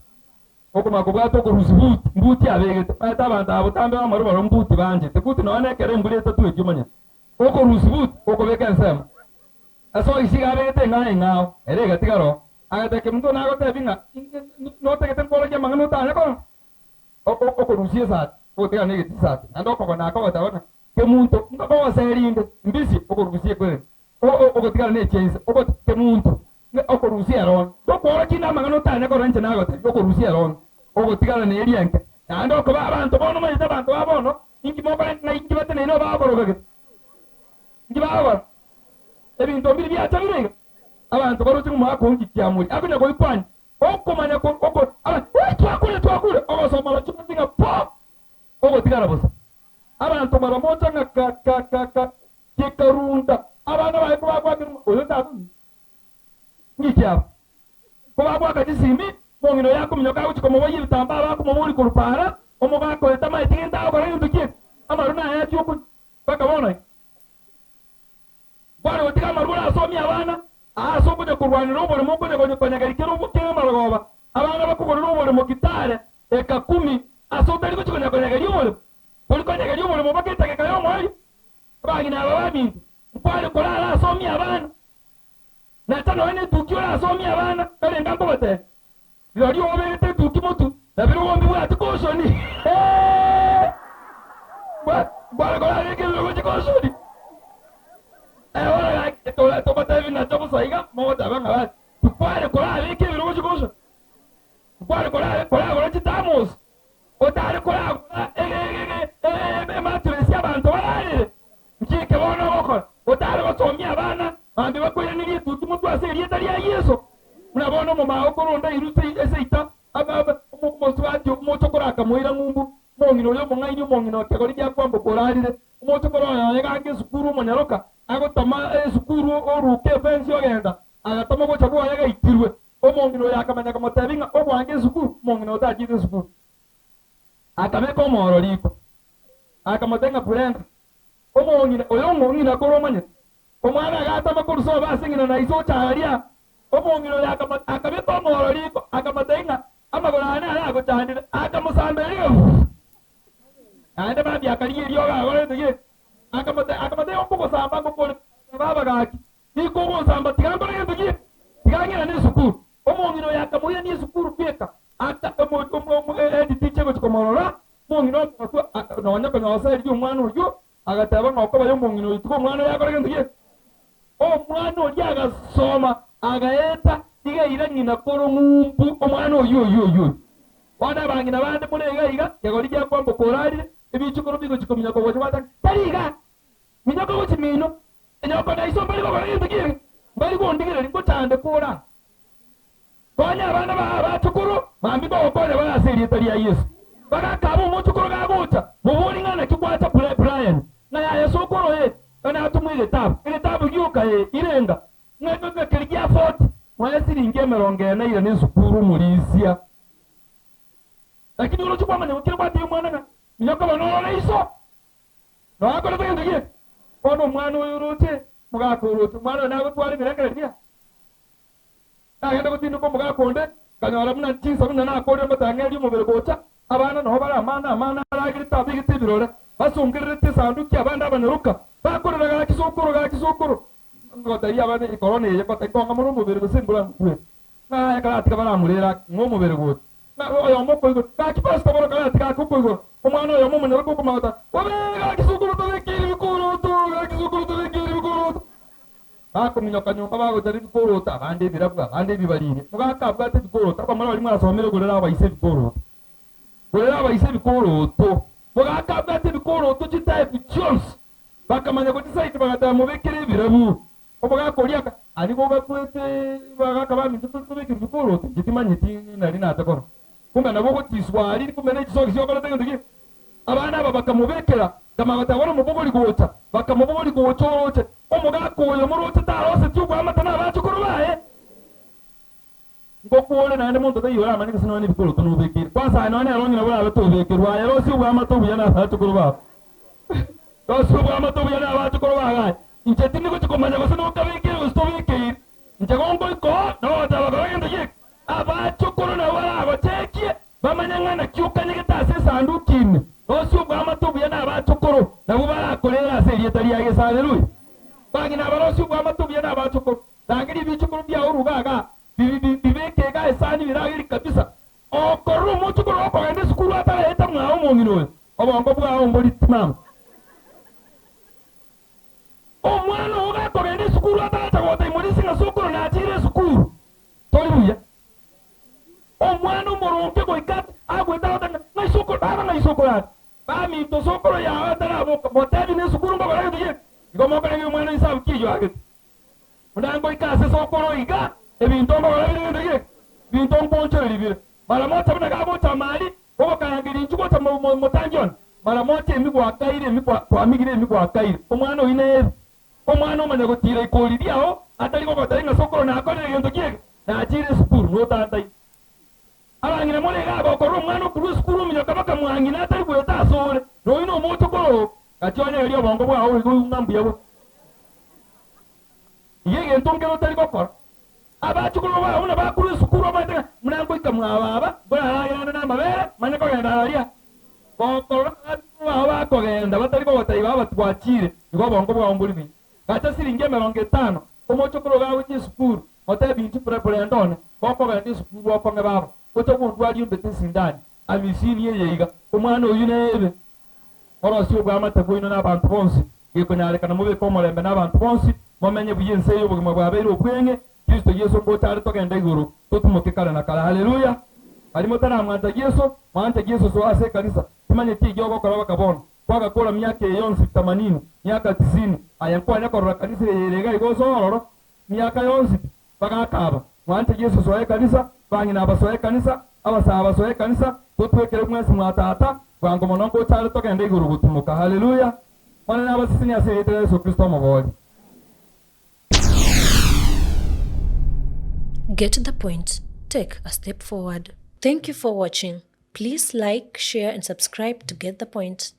[SPEAKER 1] Okomanya kobwata okorusia buti, mbuti abegete. Omanyete abanto aba botambe b'amaru barabwo mbuti banchete. Buti nonya nekero embura etatweti omanyete. Okorusia buti, okobeka ensemo. Esogisi iga abegete eng'ao eng'ao, ere egatigara oo. Agateba, Kemunto nagotebie ng'a notagete nkworokie amang'ana otanya korora? Okorusia esati, ogotigara na egetisati, naende okogona aka ogoteba ng'a Kemunto nkogoserinde, mbisia, okorusia ekweri. Ogotigara ne chiainse, kemunto, okorusia erongi. Tokworokia inde amang'ana otanya korora inche nagotebia, okorusia erongi, ogotigara neria enke. Naende okoba abanto bono omanyete abanto ba bono, inki mokore ng'a inki bateneine obagokoroka gete? Inki bagokora? Ebinto mbiri biachabire iga? Abanto baroche ng'a omogaka oo nki kiamori akonya goikwania, okomanya oko aba eh twakure twakure, ogosoma roche onsi ng'a po! Ogotigara bosa. Abanto maramocha ng'a ka ka ka ka. Gekarunda abana baye kobagoakera ng'a oyo tata ominto. Ng'iki aba? Kobagoaka chisimi, omong'ina oyo akominyoka agochia komoboyia ebitambaa bakomoboria korwa paara, omogaka oyo tamaeti gento agokora gento ki eke? Amaru naye achia okonywa mpaka bono iga. Kware gotiga amaru orasomie abana, aa ase okonya korwanera oboremo okonya konyageria kera kera amarogoba, abana bakogorera oboremo gitare eka kumi ase otari gochia konya konyageria oboremo. Tori konyageria oboremo mpaka etageka y'omoerio. Abang'ina aba baminto, nkware korara asomie abana, na tari nonya netukia orasomie abana, karenge nkobatebia, rirorio obegete etuki motwe, na birogo mbibwati koshoni. Nkware korara ekebirogo chikoshoni. Bono gaki tobatebie nacho bosa iga, mogoteba ng'a basi, tikware korabeka ebirogo chikoshoni, nkware koragora chitamosi. Otare koragora ematuresi y'abanto bararere, nki eke bono ogokora? Otare gosomia abana bambi bakoiranerie etuki motwe ase erieta ria Yeso, buna bono omomao okoronda iruse ase eita, omosubati omochokoro akamoira ng'umbu, Omong'ina oria omong'aini, omong'ina o kegori gia kwamboka orarire, omochokoro oye oye gange esukuru omonyaroka, agotama esukuru oruka efensi ogenda, agatama gocha bwoye gaitirwe. Omong'ina oyo akamanya komotebia ng'a ogwange esukuru, omong'ina oyo tachiete esukuru. Akabeka omoro riko, akamotebia ng'a Brenda, omong'ina oyo ng'o ng'ina kore omanyete? Omwana agatama korwa sobo ase ng'ina na ise ocha aria. Omong'ina oyo akabeka omoro riko, akamotebia ng'a amagoro aane aya agochandire, akamosambereria ng'a Naende mambia akarigia eriogo agorete gete, akamotebia, Nkogosamba ngokore, baba gaki, nigo ogonsamba, tiga nkore gento ki? Tiga ng'irane esukuru. Omong'ina oyo akamoirania esukuru bweka, aka head teacher gochia komorora, omong'ina omogotu nonya konyosa omwana oyio, Agateba ng'a okoba y'omong'ina oyo tiga omwana oyo akore gento geke. Omwana oria agasoma, agaeta, iga eira ng'ina korwa ng'umbu omwana oyio oyio oyio oyio. Bono abang'ina bande more iga iga, kegori gia kwamboka orarire, ebichukuru bigochia kominyoka gocha gwataka, Tari iga! Minyoka gochia mino, enyoko na iso mbari gokora gento kiege, mbari gondigereria ngochande kore aa. Konya abana bao abachukuru, mambia kogokonya bare ase erieta ria Yeso. Bagakaba omochukuru gagocha, mobori ng'a naki gwacha Brian, ng'a yaya sokoro ee, ng'a natomwa egetabu, egetabu gioka ee, irenga, ng'a ng'a keria gia forty, moe siringi emerongo ene irane esukuru omorisia. Lakini oroche kwamanya gokira gwatebia omwana ng'a minyoka bono orore iso, nonya akorete gento geke. Bono omwana oyo oroche, mogaka oroche, omwana oyo nagotwara ebirengererio biaye. Nagenda gotindoka omogaka onde, nkanyora buna chinsa buna nakoorire amatang'eri omobere gocha, abana nao bare amana amana aragerete abegete ebirore, basongererete esanduki abande abanyaroka, bakorera gaki sokoro, gaki sokoro. Ngotebia abana ekorona eye, ngote nkong'amore omobere gose mbura nkwe. Ng'a ekero atiga baramorere ake, ng'a omobere gocha. Ng'a oyomo okoigora, gaki pastor bono karatiga ake okoigora, omwana oyomo omonyaroka okomanya goteba, Obee gaki sokoro tobekeire bikoroto, gaki sokoro tobekeire bikoroto. Bakominyoka nyomba bagocha nebikoroto, abande ebirabu, abande ebibariri. Mogaka abwate ebikoroto, abamura baria mwasomire gorera abaise ebikoroto. Gorera abaise ebikoroto. Mogaka abwate ebikoroto chitype chionsi. Bakamanya gochisaidi bagateba mobekere ebirabu. Omogaka oria aka, aria gogakwete bagaka baminto tori kobekera ebikoroto, inche timanyeti nari nacha korora. Kumbe nabo ogotiswa aria, kumbe ne chisogisi okorete gento ki? Abana aba bakamobekera, bakamanya goteba bono mobogori gocha, bakamobogori gocha oroche, omogaka oyo moroche taroseti okoamata nabachukuru baye. Ngokwore naende monto taiyo oramanye gose nonya nebikoroto nobekeire. Kwansa aye nonya nero ng'ina borabe tobekerwa, aye rosia oboamate obuya nabachukuru bao. Rosia oboamate obuya nabachukuru bao aye. Inche tindi gochia komanya gose nokabekeire gose tobekeire. Inche gongoika oo, nabo ogoteba kora gento geke. Abachukuru nabwo baragochekie, bamanye ng'a naki okanyegete ase esanduki ime. Rosia oboamate obuya nabachukuru, nabwo barakorere ase erieta ria Yeso. Haleluya! Bang'ina aba, rosia oboamate obuya nabachukuru. Rangeria ebichukuru biao ruga igaa, bibeke igaa esani biragerie kabisa. Okorora omochukuru okogenda esukuru ataraeta mwao omong'ina oyo, obongo bwao mbori timama. Omwana oo gakogenda esukuru ataracha gotebia morisia ng'a sokoro nachire esukuru, tori buya. Omwana omoronge goika agwete agoteba ng'a ng'ai sokoro, baba ng'ai sokoro are? Baminto sokoro yao ataraboka, motebie nesukuru mbakore gento geke. Igo mokorenge omwana oisabu ki eyio agete? Buna ngoika ase sokoro iga, ebinto mbakore bire gento geke, ebinto nkoonchoreria bire. Mara mocha buna gagocha amari, ogokarangeria inchuo gocha motangi one. Mara mocha emi gwakaire, emi kwamigire, emi gwakaire. Omwana oyio nere omwana omanya gotiira ikori riao, atari gogotebia ng'a sokoro nakorire gento kiege, nachire esukuru, notantaine. Abang'ina more iga agokorora omwana okorwa esukuru ominyoka bakamwang'ina atari goeta asore, noyio nomochokoro oo, gachia onyegerie obongo bwao oigwe ng'a mbuya bore. Iga egento nkere otari gokora. Abachukuru bao buna bakorwa esukuru omanyete ng'a buna ngoika mwa baba, nkoraragera ande namabere, manye kogenda aria. Gokorora abachukuru bao bakogenda batari kogotebia baba twachire, igo obongo bwao mbori buya. Gacha siringi emerongo etano, omochokoro iga agochia esukuru, motebie inchuo brenda one, gokogenda esukuru okong'e baba, gocha gondwaria ombete esindani, amisini eye iga, omwana oyio nebe. Morosie oboamate bwaino nabanto bonsi, gekonyarekana mobeke omorembe nabanto bonsi, momenye buya ense eye obogima bwabeire obweng'e, Kristo Yeso ngocha are togende igoro, totimoke kare na kare. Haleluya! Aria motaramwancha Yeso, mwanche Yeso soa ase ekanisa, timanyeti eyio ogokora baka bono. Kwagakora miaka eye yonsi tamanini, miaka tisini, aye nkwanya korora kanisa eye ere iga iga ase ororo, miaka yonsi pi. Bagakaba, mwanche Yeso soa ekanisa, bang'ina aba soa ekanisa, abasaa aba soa ekanisa, totwekere mwensi mwa Tata. Bwango mono ngocha are togende igoro gotimoka. Haleluya! Monene abasesenie ase erieta ria Yeso Kristo Omobooria.
[SPEAKER 6] Get the point, take a step forward. Thank you for watching. Please like, share and subscribe to get the point.